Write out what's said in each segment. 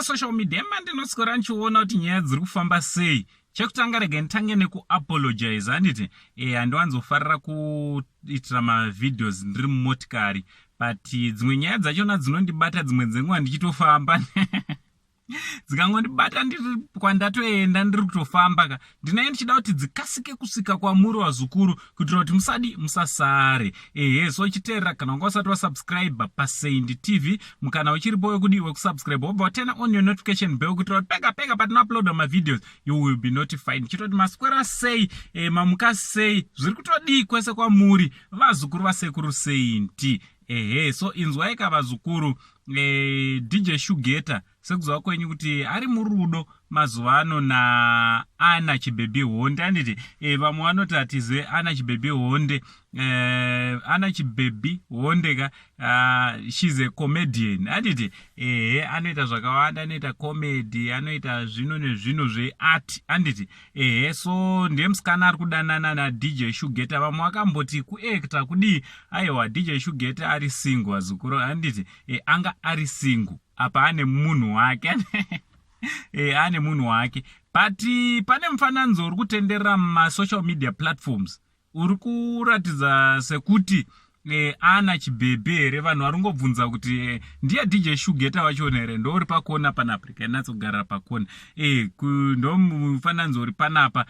DzeSocial media mandinoswera ndichiona kuti nyaya dziri kufamba sei. Chekutanga, rega nditange nekuapologize, handiti? Handiwanzofarira kuitira mavideos ndiri mumotikari, but dzimwe nyaya dzachona dzinondibata dzimwe dzenguva ndichitofamba. Dzikangondibata ndiri kwandatoenda, ndiri kutofamba ka, ndinenge ndichida kuti dzikasike kusvika kwamuri vazukuru, kuitira kuti musadi musasare. Ehe, so chiteerera, kana wanga usati wasubscribe paSaint TV, mukana uchiripo wekudi wekusubscribe, wobva waturn on your notification bell, kuitira kuti pega pega patinouploada mavideos you will be notified. Ndichitoti maswera sei, mamuka sei, zviri kutodii kwese kwamuri vazukuru vasekuru Saint? Ehe, so inzwai ka vazukuru, DJ Shugeta, sekuziva kwenyu kuti ari murudo mazuva ano naAna Chibhebhi Honde, handiti? Vamwe vanoti hatizive Ana Chibhebhi Honde. Ana Chibhebhi Honde ka, she's a comedian, handiti? Ehe, anoita zvakawanda, anoita comedy, anoita zvino nezvino zveart, handiti? Ehe, so ndiye musikana ari kudanana naDJ Shugeta. Vamwe vakamboti kuacta kudii. Aiwa, DJ Shugeta ari single, vazukuru, handiti? Anga ari single, apa ane munhu wake, ane munhu wake. But pane mufananidzo uri kutenderera mumasocial media platforms uri kuratidza sekuti Ana Chibhebhe here. Vanhu vari kungobvunza kuti ndiye DJ Shugeta wachona here? Ndouri pakona panapa, rikainatsogarira pakona. Ndo mufananidzo uri panapa.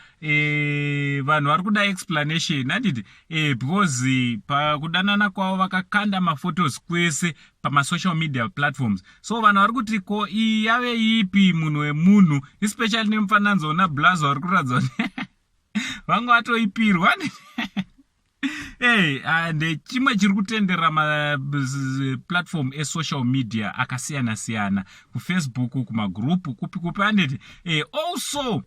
Vanhu vari kuda explanation, handiti? Because pakudanana kwavo vakakanda maphotos kwese pamasocial media platforms. So vanhu vari kuti, ko iyi yave ipi munhu wemunhu, especially nemufananidzo una blazo vari kuratidza kuti vanga vatoipirwa. Hey, ndechimwe chiri kutenderera maplatform esocial media akasiyana siyana, kuFacebook, kumagroup, kupi kupi, handiti? Also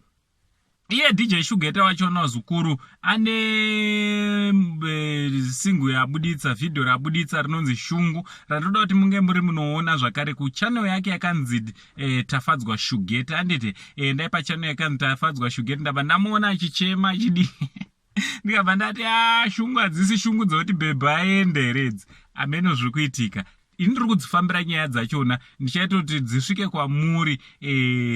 iye DJ Shugeta wachona, zukuru, ane single yabuditsa, vhidhiyo rabuditsa rinonzi Shungu, randoda kuti munge muri munoona zvakare kuchannel yake yakanzi Tafadzwa Shugeta, handiti? Ndai pachannel yakanzi Tafadzwa Shugeta, ndabva ndamuona achichema achidii, ndikabva ndati, a, shungu hadzisi shungu dzokuti bhebha aende here idzi? Ameno zviri kuitika. Ini ndiri kudzifambira nyaya dzachona, ndichaita kuti dzisvike kwamuri,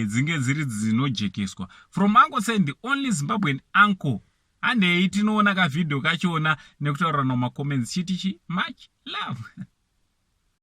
dzinge dziri dzinojekeswa from Uncle Saint, the only Zimbabwean uncle. Handei tinoona kavhidhiyo kachona nekutaurira namacomments. Chiti chi much love.